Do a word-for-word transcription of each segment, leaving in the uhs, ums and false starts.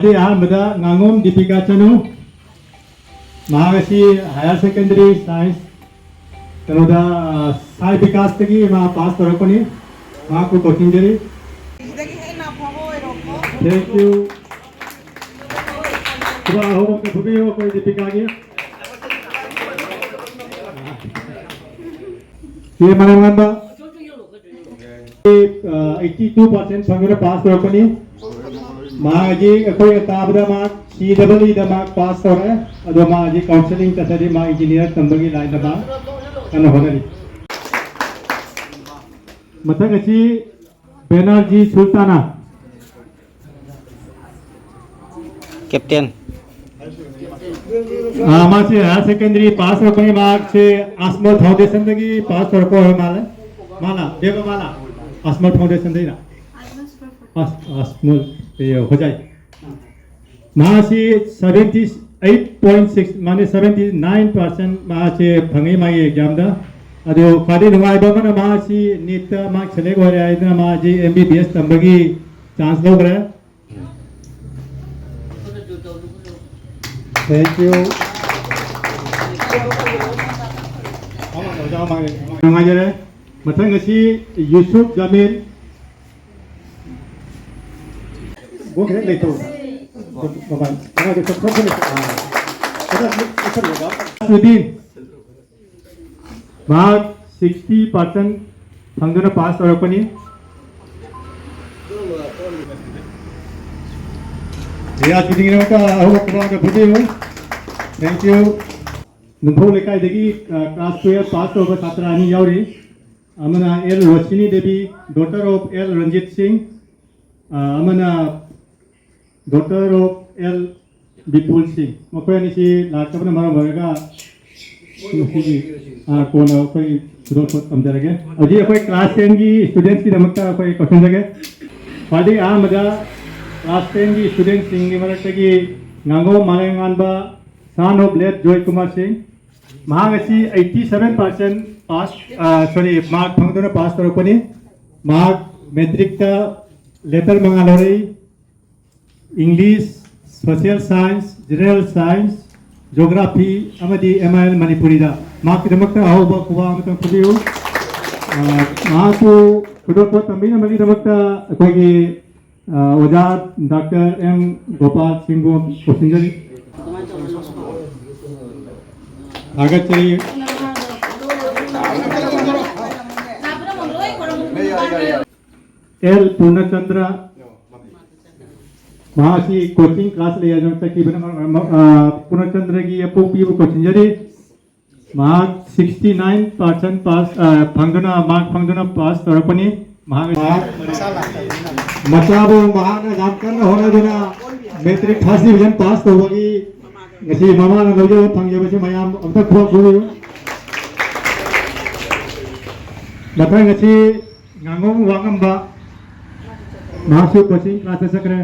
ꯑꯗꯩ ꯑꯍꯥꯟꯕꯗ ꯉꯥꯉꯣꯝ ꯗꯤꯄꯤꯀꯥ ꯆꯅꯨ, ꯃꯍꯥꯛ ꯑꯁꯤ higher secondary science, ꯀꯩꯅꯣꯗ, ꯑ, ꯁꯥꯏ ꯕꯤꯀꯥꯁꯇꯒꯤ ꯃꯥ ꯄꯥꯁ ꯇꯧꯔꯛꯄꯅꯤ꯫ ꯃꯍꯥꯛꯄꯨ ꯀꯧꯁꯤꯟꯖꯔꯤ꯫ ꯁꯤꯗꯒꯤ ꯍꯦꯟꯅ ꯑꯐꯕ ꯑꯣꯏꯔꯣꯀꯣ꯫ Thank you꯫ ꯈꯨꯕꯥꯛ ꯑꯍꯧꯕ ꯑꯝꯇ ꯐꯨꯕꯤꯌꯨ ꯑꯩꯈꯣꯏ ꯗꯤꯄꯤꯀꯥꯒꯤ꯫ ꯁꯤ ꯃꯅꯥ ꯉꯥꯟꯕ꯫ ꯑ, eighty two percent ꯐꯪꯗꯨꯅ ꯄꯥꯁ ꯇꯧꯔꯛꯄꯅꯤ꯫ ꯃꯍꯥꯛ ꯍꯧꯖꯤꯛ ꯑꯩꯈꯣꯏꯅ ꯇꯥꯕꯗ ꯃꯥ ꯁꯤ ꯗꯕꯜ ꯏꯗ ꯃꯥ ꯄꯥꯁ ꯇꯧꯔꯦ꯫ ꯑꯗꯣ ꯃꯥ ꯍꯧꯖꯤꯛ ꯀꯥꯎꯟꯁꯤꯂꯤꯡ ꯆꯠꯊꯔꯤ, ꯃꯥ ꯏꯟꯖꯤꯅꯤꯌꯥꯔ ꯇꯝꯕꯒꯤ ꯂꯥꯏꯟꯗ ꯃꯥ ꯀꯟꯅ ꯍꯣꯠꯅꯔꯤ꯫ ꯃꯊꯪ ꯑꯁꯤ ꯕꯦꯅꯔꯖꯤ ꯁꯨꯜꯇꯥꯅꯥ꯫ ꯀꯦꯞꯇꯦꯟ꯫ ꯑꯥ, ꯃꯥꯁꯦ higher secondary ꯄꯥꯁ ꯇꯧꯔꯛꯄꯅꯤ꯫ ꯃꯍꯥꯛꯁꯦ ꯑꯁꯃꯣꯜ ꯐꯥꯎꯟꯗꯦꯁꯟꯗꯒꯤ ꯄꯥꯁ ꯇꯧꯔꯛꯄ ꯑꯣꯏꯔ ꯃꯥꯜꯂꯦ꯫ ꯃꯥꯅ, ꯕꯦꯕ ꯃꯥꯅ ꯑꯁꯃꯣꯜ ꯐꯥꯎꯟꯗꯦꯁꯟꯗꯒꯤꯅ꯫ ꯑꯁ-, ꯑꯁꯃꯣꯜ, ꯑꯦ, ꯍꯣꯖꯥꯏ꯫ ꯃꯍꯥꯛꯁꯤ seventy eight point six, ꯃꯥꯅꯦ, seventy nine percent ꯃꯍꯥꯛꯁꯦ ꯐꯪꯉꯤ ꯃꯥꯒꯤ ꯑꯦꯛꯖꯥꯝꯗ꯫ ꯑꯗꯨ ꯈ꯭ꯋꯥꯏꯗꯒꯤ ꯅꯨꯡꯉꯥꯏꯕ ꯑꯃꯅ ꯃꯍꯥꯛꯁꯤ ꯅꯤꯠꯇ ꯃꯍꯥꯛ ꯁꯦꯂꯦꯛ ꯑꯣꯏꯔꯦ ꯍꯥꯏꯗꯅ ꯃꯍꯥꯛꯁꯤ ꯑꯦꯝ ꯕꯤ ꯕꯤ ꯑꯦꯁ ꯇꯝꯕꯒꯤ ꯆꯥꯟꯁ ꯂꯧꯈ꯭ꯔꯦ꯫ Thank you. ꯅꯨꯡꯉꯥꯏꯖꯔꯦ꯫ ꯃꯊꯪ ꯑꯁꯤ ꯌꯨꯁꯨꯞ ꯖꯃꯤꯜ꯫ ꯒꯣ ꯈꯤꯇꯪ ꯂꯩꯊꯧ꯫ ꯃꯃꯥꯡ, ꯃꯃꯥꯡꯗ ꯈꯔ ꯊꯣꯛ-, ꯊꯣꯛ-, ꯊꯣꯛ-, ꯑꯥ꯫ ꯈꯤꯇꯪ ꯊꯣꯛ-, ꯊꯣꯛ-, ꯁꯨꯗꯤꯟ꯫ ꯃꯍꯥꯛ sixty percent ꯐꯪꯗꯨꯅ ꯄꯥꯁ ꯇꯧꯔꯛꯄꯅꯤ꯫ ꯔꯤꯌꯥꯖ ꯈꯨꯗꯤꯡꯃꯛꯇ ꯑꯍꯧꯕ ꯈꯨꯕꯥꯛ ꯑꯃ ꯐꯨꯕꯤꯌꯨ꯫ Thank you. ꯅꯨꯡꯐꯧ ꯂꯩꯀꯥꯏꯗꯒꯤ, ꯑ, class twelve ꯄꯥꯁ ꯇꯧꯕ ꯁꯥꯇ꯭ꯔ ꯑꯅꯤ ꯌꯥꯎꯔꯤ꯫ ꯑꯃꯅ L Roshini Devi, daughter of L Ranjit Singh, ꯑ, ꯑꯃꯅ daughter of ꯑꯦꯜ ꯕꯤꯄꯨꯜ ꯁꯤꯡ꯫ ꯃꯈꯣꯏ ꯑꯅꯤꯁꯤ ꯂꯥꯛꯇꯕꯅ ꯃꯔꯝ ꯑꯣꯏꯔꯒ ꯉꯁꯤꯒꯤ, ꯑ, ꯀꯣꯟꯅ ꯑꯩꯈꯣꯏ ꯈꯨꯗꯣꯜꯄꯣꯠ ꯇꯝꯖꯔꯒꯦ꯫ ꯍꯧꯖꯤꯛ ꯑꯩꯈꯣꯏ class ten ꯒꯤ students ꯀꯤꯗꯃꯛꯇ ꯑꯩꯈꯣꯏ ꯀꯧꯁꯤꯟꯖꯒꯦ꯫ ꯈ꯭ꯋꯥꯏꯗꯒꯤ ꯑꯍꯥꯟꯕꯗ class ten ꯒꯤ student ꯁꯤꯡꯒꯤ ꯃꯔꯛꯇꯒꯤ ꯉꯥꯉꯣꯝ ꯃꯥꯂꯦꯝꯉꯥꯟꯕ, son of late ꯖꯣꯏ ꯀꯨꯃꯥꯔ ꯁꯤꯡ, ꯃꯍꯥꯛ ꯑꯁꯤ eighty seven percent pass, ꯑ, sorry, mark ꯐꯪꯗꯨꯅ ꯄꯥꯁ ꯇꯧꯔꯛꯄꯅꯤ꯫ ꯃꯍꯥꯛ ꯃꯦꯇ꯭ꯔꯤꯛꯇ letter ꯃꯉꯥ ꯂꯧꯔꯛꯏ꯫ English, Social Science, General Science, Geography ꯑꯃꯗꯤ M I L ꯃꯅꯤꯄꯨꯔꯤꯗ ꯃꯍꯥꯛꯀꯤꯗꯃꯛꯇ ꯑꯍꯧꯕ ꯈꯨꯕꯥꯛ ꯑꯃꯇꯪ ꯈꯨꯕꯤꯌꯨ꯫ ꯑ, ꯃꯍꯥꯛꯄꯨ ꯈꯨꯗꯣꯜꯄꯣꯠ ꯇꯝꯕꯤꯅꯕꯒꯤꯗꯃꯛꯇ ꯑꯩꯈꯣꯏꯒꯤ, ꯑ, ꯑꯣꯖꯥ ꯗꯥꯛꯇꯔ ꯑꯦꯝ ꯒꯣꯄꯥꯜ ꯁꯤꯡꯕꯨ ꯀꯧꯁꯤꯟꯖꯔꯤ꯫ ꯊꯥꯒꯠꯆꯔꯤ꯫ ꯑꯦꯜ ꯄꯨꯔꯅꯆꯟꯗ꯭ꯔ, ꯃꯍꯥꯛ ꯑꯁꯤ coaching class ꯂꯩ ꯍꯥꯏꯗꯨꯅ ꯆꯠꯈꯤꯕꯅ ꯃꯔꯝ ꯑꯣꯏꯔꯒ, ꯑ, ꯄꯨꯔꯅꯆꯟꯗ꯭ꯔꯒꯤ ꯑꯄꯣꯛꯄꯤꯕꯨ ꯀꯧꯁꯤꯟꯖꯔꯤ꯫ ꯃꯍꯥꯛ sixty nine percent pass, ꯑ, ꯐꯪꯗꯨꯅ, mark ꯐꯪꯗꯨꯅ pass ꯇꯧꯔꯛꯄꯅꯤ꯫ ꯃꯍꯥꯛ ꯃꯆꯥꯕꯨ ꯃꯍꯥꯛꯅ ꯌꯥꯝ ꯀꯟꯅ ꯍꯣꯠꯅꯗꯨꯅ matric first division pass ꯇꯧꯕꯒꯤ ꯉꯁꯤ ꯃꯃꯥꯅ ꯂꯧꯖꯕ ꯐꯪꯖꯕꯁꯤ ꯃꯌꯥꯝ ꯑꯝꯇ ꯈꯨꯕꯥꯛ ꯈꯨꯕꯤꯌꯨ꯫ ꯃꯊꯪ ꯑꯁꯤ ꯉꯥꯉꯣꯝ ꯋꯥꯉꯝꯕ, ꯃꯍꯥꯛꯁꯨ coaching class ꯆꯠꯈ꯭ꯔꯦ꯫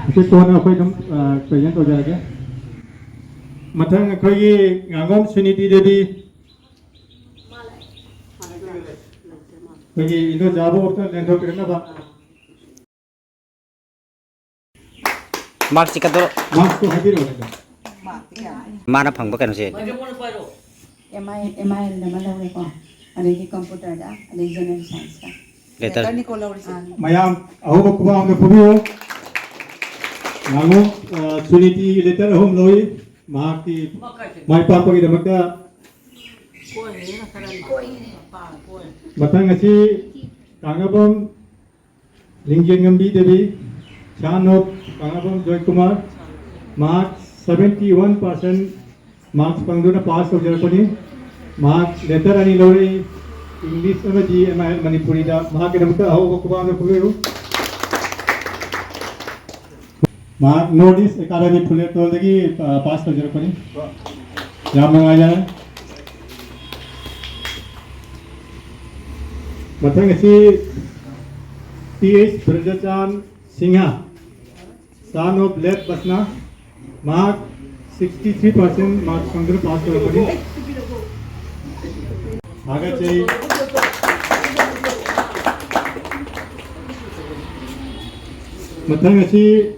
ꯑꯁꯤ ꯀꯣꯟꯅ ꯑꯩꯈꯣꯏ ꯑꯗꯨꯝ, ꯑ, present ꯇꯧꯖꯔꯒꯦ꯫ ꯃꯊꯪ ꯑꯩꯈꯣꯏꯒꯤ ꯉꯥꯉꯣꯝ ꯁꯨꯅꯤꯇꯤ ꯗꯦꯕꯤ, ꯑꯩꯈꯣꯏꯒꯤ ꯏꯟꯗꯣꯆꯥꯕꯨ ꯑꯝꯇ ꯂꯦꯡꯊꯣꯛꯄꯤꯔꯛꯅꯕ꯫ ꯃꯥꯔꯛꯁꯤ ꯀꯗꯣ? ꯃꯥꯔꯛꯁꯇꯣ ꯍꯥꯏꯕꯤꯔꯛꯑꯣ, ꯃꯦꯗꯥꯝ꯫ ꯃꯥꯅ ꯐꯪꯕ ꯀꯩꯅꯣꯁꯦ꯫ ꯑꯦꯝ ꯑꯥꯏ ꯑꯦꯜꯗ ꯑꯃ ꯂꯧꯔꯦꯀꯣ, ꯑꯗꯩꯗꯤ ꯀꯝꯄ꯭ꯌꯨꯇꯔꯗ, ꯑꯗꯩ ꯖꯦꯅꯔꯦꯜ ꯁꯥꯏꯟꯁꯇ꯫ ꯂꯦꯇꯔ꯫ ꯂꯦꯇꯔꯅꯤꯀꯣ ꯂꯧꯔꯤꯁꯦ꯫ ꯑꯥ꯫ ꯃꯌꯥꯝ ꯑꯍꯧꯕ ꯈꯨꯕꯥꯛ ꯑꯃꯗ ꯈꯨꯕꯤꯌꯨ꯫ ꯉꯥꯉꯣꯝ, ꯑ, ꯁꯨꯅꯤꯇꯤ ꯂꯦꯇꯔ ꯑꯍꯨꯝ ꯂꯧꯏ꯫ ꯃꯍꯥꯛꯀꯤ ꯃꯥꯏ ꯄꯥꯛꯄꯒꯤꯗꯃꯛꯇ꯫ ꯃꯊꯪ ꯑꯁꯤ ꯀꯥꯡꯉꯕꯝ ꯂꯤꯡꯖꯦꯜꯉꯝꯕꯤ ꯗꯦꯕꯤ, son of ꯀꯥꯡꯉꯕꯝ ꯖꯣꯏꯀꯨꯃꯥꯔ, ꯃꯍꯥꯛ seventy one percent marks ꯐꯪꯗꯨꯅ pass ꯇꯧꯖꯔꯛꯄꯅꯤ꯫ ꯃꯍꯥꯛ ꯂꯦꯇꯔ ꯑꯅꯤ ꯂꯧꯔꯛꯏ, ꯏꯪꯂꯤꯁ ꯑꯃꯗꯤ M I L ꯃꯅꯤꯄꯨꯔꯤꯗ꯫ ꯃꯍꯥꯛꯀꯤꯗꯃꯛꯇ ꯑꯍꯧꯕ ꯈꯨꯕꯥꯛ ꯑꯃ ꯈꯨꯕꯤꯌꯨ꯫ ꯃꯍꯥꯛ North East Academy ꯐꯨꯂꯦꯇꯣꯜꯗꯒꯤ, ꯑ, pass ꯇꯧꯖꯔꯛꯄꯅꯤ꯫ ꯌꯥꯝ ꯅꯨꯡꯉꯥꯏꯖꯔꯦ꯫ ꯃꯊꯪ ꯑꯁꯤ T H Brajachand Singh, son of late Basana, ꯃꯍꯥꯛ sixty three percent marks ꯐꯪꯗꯨꯅ pass ꯇꯧꯔꯛꯄꯅꯤ꯫ ꯊꯥꯒꯠꯆꯔꯤ꯫ ꯃꯊꯪ ꯑꯁꯤ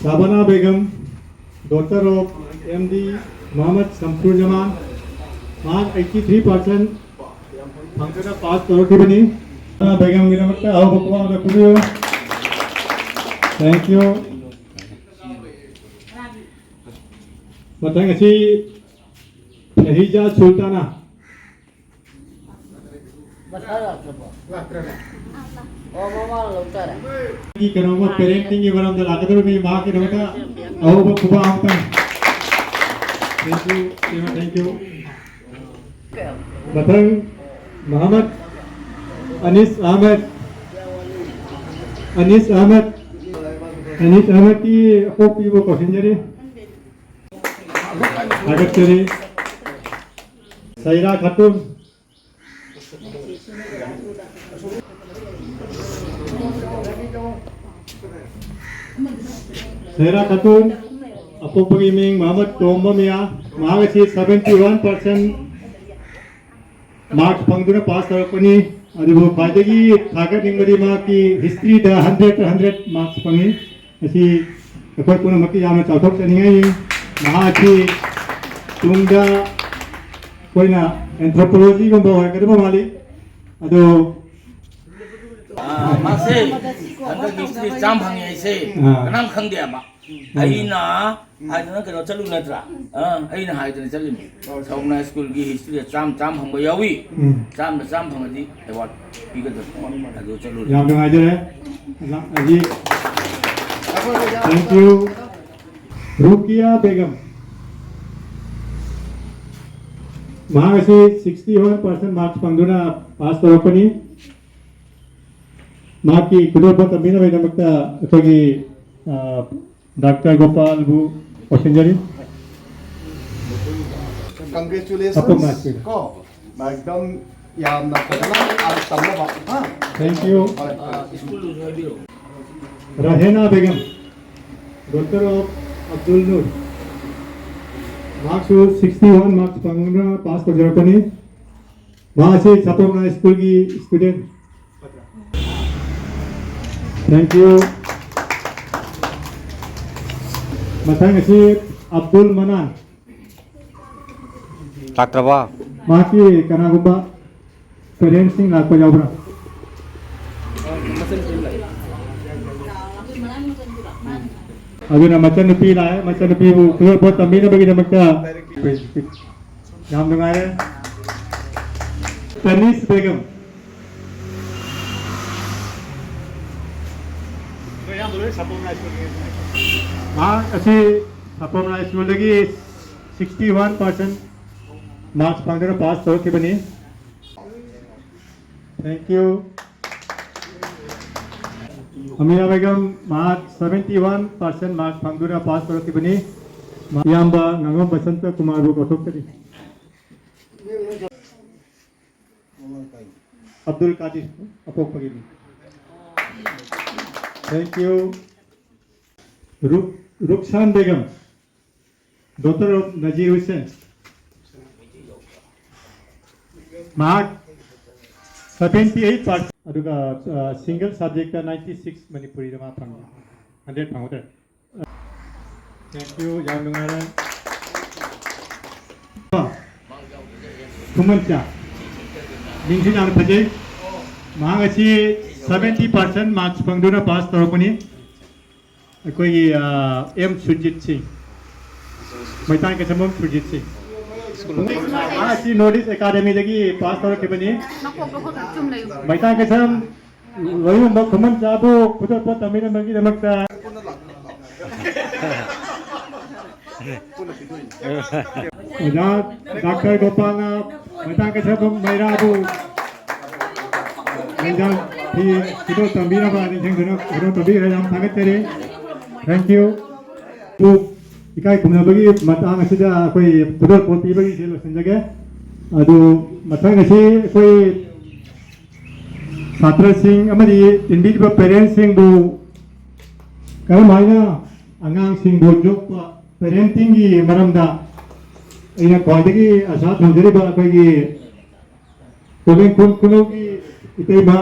ꯁꯥꯕꯥꯅꯥ Begum, daughter of M D Muhammad Samsur Zaman, mark eighty three percent ꯐꯪꯗꯨꯅ ꯄꯥꯁ ꯇꯧꯔꯛꯈꯤꯕꯅꯤ꯫ ꯁꯥꯕꯥꯅꯥ ꯕꯦꯒꯝꯒꯤꯗꯃꯛꯇ ꯑꯍꯧꯕ ꯈꯨꯕꯥꯛ ꯑꯃ ꯄꯤꯕꯤꯌꯨ꯫ Thank you. ꯃꯊꯪ ꯑꯁꯤ ꯐꯍꯤꯖꯥ ꯁꯨꯜꯇꯥꯅꯥ꯫ ꯃꯁꯥ ꯂꯥꯛꯇ꯭ꯔꯕꯣ? ꯂꯥꯛꯇ꯭ꯔꯕꯣ? ꯑꯣ, ꯃꯃꯥꯅ ꯂꯧꯊꯔꯦ꯫ ꯀꯩꯅꯣꯝꯃ parenting ꯒꯤ ꯃꯔꯝꯗ ꯂꯥꯛꯀꯗꯧꯔꯤꯕꯅꯤ, ꯃꯍꯥꯛꯀꯤꯗꯃꯛꯇ ꯑꯍꯧꯕ ꯈꯨꯕꯥꯛ ꯑꯃꯇꯪ꯫ Thank you, thank you. ꯃꯊꯪ ꯃꯍꯃꯗ ꯑꯅꯤꯁ ꯑꯍꯃꯗ꯫ ꯑꯅꯤꯁ ꯑꯍꯃꯗ꯫ ꯑꯅꯤꯁ ꯑꯍꯃꯗꯀꯤ ꯑꯄꯣꯛꯄꯤꯕꯨ ꯀꯧꯁꯤꯟꯖꯔꯤ꯫ ꯊꯥꯒꯠꯆꯔꯤ꯫ ꯁꯩꯔꯥ ꯈꯥꯇꯨꯟ꯫ ꯁꯩꯔꯥ ꯈꯥꯇꯨꯟ, ꯑꯄꯣꯛꯄꯒꯤ ꯃꯤꯡ ꯃꯍꯃꯗ ꯇꯣꯝꯕ ꯃꯤꯌꯥ, ꯃꯍꯥꯛ ꯑꯁꯤ seventy one percent marks ꯐꯪꯗꯨꯅ ꯄꯥꯁ ꯇꯧꯔꯛꯄꯅꯤ꯫ ꯑꯗꯨꯕꯨ ꯈ꯭ꯋꯥꯏꯗꯒꯤ ꯊꯥꯒꯠꯅꯤꯡꯕꯗꯤ ꯃꯍꯥꯛꯀꯤ history ꯗ hundred hundred marks ꯐꯪꯉꯤ꯫ ꯃꯁꯤ ꯑꯩꯈꯣꯏ ꯄꯨꯝꯅꯃꯛꯀꯤ ꯌꯥꯝꯅ ꯆꯥꯎꯊꯣꯛꯆꯅꯤꯡꯉꯥꯏꯅꯤ꯫ ꯃꯍꯥꯛ ꯑꯁꯤ ꯇꯨꯡꯗ ꯑꯩꯈꯣꯏꯅ anthropology ꯒꯨꯝꯕ ꯑꯣꯏꯔꯛꯀꯗꯕ ꯃꯥꯜꯂꯤ꯫ ꯑꯗꯣ ꯑꯥ, ꯃꯥꯁꯦ ꯍꯟꯗꯛ history ꯆꯥꯝ ꯐꯪꯉꯦ ꯍꯥꯏꯁꯦ ꯑꯥ꯫ ꯀꯅꯥꯝ ꯈꯪꯗꯦꯕ꯫ ꯎꯝ꯫ ꯑꯩꯅ ꯍꯥꯏꯗꯅ ꯀꯩꯅꯣ ꯆꯠꯂꯨ ꯅꯠꯇ꯭ꯔꯥ? ꯑꯥ, ꯑꯩꯅ ꯍꯥꯏꯗꯅ ꯆꯠꯂꯤꯅꯤ꯫ ꯁꯧꯅꯥ ꯁ꯭ꯀꯨꯜꯒꯤ history ꯗ ꯆꯥꯝ ꯆꯥꯝ ꯐꯪꯕ ꯌꯥꯎꯏ꯫ ꯎꯝ꯫ ꯆꯥꯝꯗ ꯆꯥꯝ ꯐꯪꯉꯗꯤ award ꯄꯤꯒꯗꯕ꯫ ꯑꯗꯨ ꯆꯠꯂꯨꯔꯦ꯫ ꯌꯥꯝ ꯅꯨꯡꯉꯥꯏꯖꯔꯦ꯫ ꯑꯣꯖꯥ, ꯑꯩꯒꯤ thank you꯫ ꯔꯨꯀꯤꯌꯥ ꯕꯦꯒꯝ꯫ ꯃꯍꯥꯛ ꯑꯁꯤ sixty one percent marks ꯐꯪꯗꯨꯅ ꯄꯥꯁ ꯇꯧꯔꯛꯄꯅꯤ꯫ ꯃꯍꯥꯛꯀꯤ ꯈꯨꯗꯣꯜꯄꯣꯠ ꯇꯝꯕꯤꯅꯕꯒꯤꯗꯃꯛꯇ ꯑꯩꯈꯣꯏꯒꯤ, ꯑ, ꯗꯥꯛꯇꯔ ꯒꯣꯄꯥꯜꯕꯨ ꯀꯧꯁꯤꯟꯖꯔꯤ꯫ Congratulations. ꯑꯄꯣꯛ ꯃꯥꯁꯇꯔ꯫ ꯀꯣ, ꯑꯦꯛꯗꯝ ꯌꯥꯝꯅ ꯐꯖꯅ ꯇꯝꯅꯕ꯫ ꯍꯥ? Thank you. ꯍꯣꯏ, ꯍꯣꯏ꯫ Rahena Begum, daughter of Abdul Noor꯫ ꯃꯍꯥꯛꯁꯨ sixty one marks ꯐꯪꯗꯨꯅ ꯄꯥꯁ ꯇꯧꯖꯔꯛꯄꯅꯤ꯫ ꯃꯍꯥꯛ ꯑꯁꯤ ꯁꯄꯣꯝꯅꯥ ꯁ꯭ꯀꯨꯜꯒꯤ student꯫ Thank you. ꯃꯊꯪ ꯑꯁꯤ ꯑꯕꯗꯨꯜ ꯃꯅꯥꯟ꯫ ꯂꯥꯛꯇ꯭ꯔꯕꯣ? ꯃꯍꯥꯛꯀꯤ ꯀꯅꯥꯒꯨꯝꯕ ꯄꯦꯔꯦꯟꯁꯁꯤꯡ ꯂꯥꯛꯄ ꯌꯥꯎꯕ꯭ꯔꯥ? ꯑꯗꯨꯅ ꯃꯆꯟꯅꯨꯄꯤ ꯂꯥꯛꯑꯦ, ꯃꯆꯟꯅꯨꯄꯤꯕꯨ ꯈꯨꯗꯣꯜꯄꯣꯠ ꯇꯝꯕꯤꯅꯕꯒꯤꯗꯃꯛꯇ ꯌꯥꯝ ꯅꯨꯡꯉꯥꯏꯔꯦ꯫ ꯇꯅꯤꯁ ꯕꯦꯒꯝ꯫ ꯃꯍꯥꯛ ꯑꯁꯤ ꯁꯥꯄꯣꯝ ꯍꯥꯏ ꯁ꯭ꯀꯨꯜꯗꯒꯤ sixty one percent marks ꯐꯪꯗꯨꯅ ꯄꯥꯁ ꯇꯧꯔꯛꯈꯤꯕꯅꯤ꯫ Thank you. ꯑꯃꯤꯔꯥ ꯕꯦꯒꯝ, ꯃꯍꯥꯛ seventy one percent marks ꯐꯪꯗꯨꯅ ꯄꯥꯁ ꯇꯧꯔꯛꯈꯤꯕꯅꯤ꯫ ꯏꯌꯥꯝꯕ ꯉꯥꯉꯣꯝ Basanta ꯀꯨꯃꯥꯔꯕꯨ ꯀꯧꯊꯣꯛꯆꯔꯤ꯫ Abdul ꯀꯥꯗꯤꯔ ꯑꯄꯣꯛꯄꯒꯤꯅꯤ꯫ Thank you. ꯔꯨꯛ-, ꯔꯨꯛꯁꯥꯟ Begum, daughter of Nazir Hussain. ꯃꯍꯥꯛ seventy eight percent, ꯑꯗꯨꯒ, ꯑ, single subject ninety six, ꯃꯅꯤꯄꯨꯔꯤꯗ ꯃꯥ ꯐꯪꯉꯤ, hundred ꯐꯪꯍꯧꯗ꯭ꯔꯦ꯫ Thank you, ꯌꯥꯝ ꯅꯨꯡꯉꯥꯏꯔꯦ꯫ ꯈꯨꯃꯟꯆꯥ, ꯃꯤꯡꯁꯤ ꯌꯥꯝꯅ ꯐꯖꯩ꯫ ꯃꯍꯥꯛ ꯑꯁꯤ seventy percent marks ꯐꯪꯗꯨꯅ ꯄꯥꯁ ꯇꯧꯔꯛꯄꯅꯤ꯫ ꯑꯩꯈꯣꯏꯒꯤ, ꯑ, ꯑꯦꯝ ꯁꯨꯔꯖꯤꯠ ꯁꯤꯡ, ꯃꯩꯇꯥꯟ ꯀꯩꯁꯥꯝꯕꯝ ꯁꯨꯔꯖꯤꯠ ꯁꯤꯡ꯫ ꯃꯍꯥꯛ ꯑꯁꯤ North East Academyꯗꯒꯤ ꯄꯥꯁ ꯇꯧꯔꯛꯈꯤꯕꯅꯤ꯫ ꯃꯩꯇꯥꯟ ꯀꯩꯁꯥꯝ ꯂꯣꯏꯌꯣꯟꯕ ꯈꯨꯃꯟꯆꯥꯕꯨ ꯈꯨꯗꯣꯜꯄꯣꯠ ꯇꯝꯕꯤꯅꯕꯒꯤꯗꯃꯛꯇ ꯑꯣꯖꯥ ꯗꯥꯛꯇꯔ ꯒꯣꯄꯥꯜꯅ ꯃꯩꯇꯥꯟ ꯀꯩꯁꯥꯝꯕꯝ ꯃꯩꯔꯥꯕꯨ ꯂꯦꯡꯖꯥꯝ ꯐꯤ ꯈꯨꯗꯣꯜ ꯇꯝꯕꯤꯅꯕ ꯅꯤꯡꯁꯤꯡꯗꯨꯅ ꯈꯨꯗꯣꯜ ꯇꯝꯕꯤꯈ꯭ꯔꯦ꯫ ꯌꯥꯝ ꯊꯥꯒꯠꯆꯔꯤ꯫ Thank you꯫ ꯏꯀꯥꯏ ꯈꯨꯝꯅꯕꯒꯤ ꯃꯇꯥꯡ ꯑꯁꯤꯗ ꯑꯩꯈꯣꯏ ꯈꯨꯗꯣꯜꯄꯣꯠ ꯄꯤꯕꯒꯤꯁꯦ ꯂꯣꯏꯁꯤꯟꯖꯒꯦ꯫ ꯑꯗꯨ ꯃꯊꯪ ꯑꯁꯤ ꯑꯩꯈꯣꯏ ꯁꯥꯇ꯭ꯔꯁꯤꯡ ꯑꯃꯗꯤ ꯏꯟꯕꯤꯔꯤꯕ ꯄꯦꯔꯦꯟꯁꯁꯤꯡꯕꯨ ꯀꯔꯝ ꯍꯥꯏꯅ ꯑꯉꯥꯡꯁꯤꯡꯕꯨ ꯌꯣꯛꯄ, ꯄꯦꯔꯦꯟꯇꯤꯡꯒꯤ ꯃꯔꯝꯗ ꯑꯩꯅ ꯈ꯭ꯋꯥꯏꯗꯒꯤ ꯑꯁꯥ ꯊꯝꯖꯔꯤꯕ ꯑꯩꯈꯣꯏꯒꯤ ꯀꯣꯂꯦꯡꯈꯣꯡ ꯈꯨꯅꯧꯒꯤ ꯏꯇꯩꯃ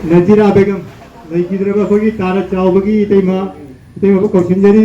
ꯅꯖꯤꯔꯥ ꯕꯦꯒꯝ, ꯂꯩꯈꯤꯗ꯭ꯔꯕ ꯑꯩꯈꯣꯏꯒꯤ ꯇꯥꯔꯥ ꯆꯥꯎꯕꯒꯤ ꯏꯇꯩꯃ, ꯏꯇꯩꯃꯕꯨ ꯀꯧꯁꯤꯟꯖꯔꯤ꯫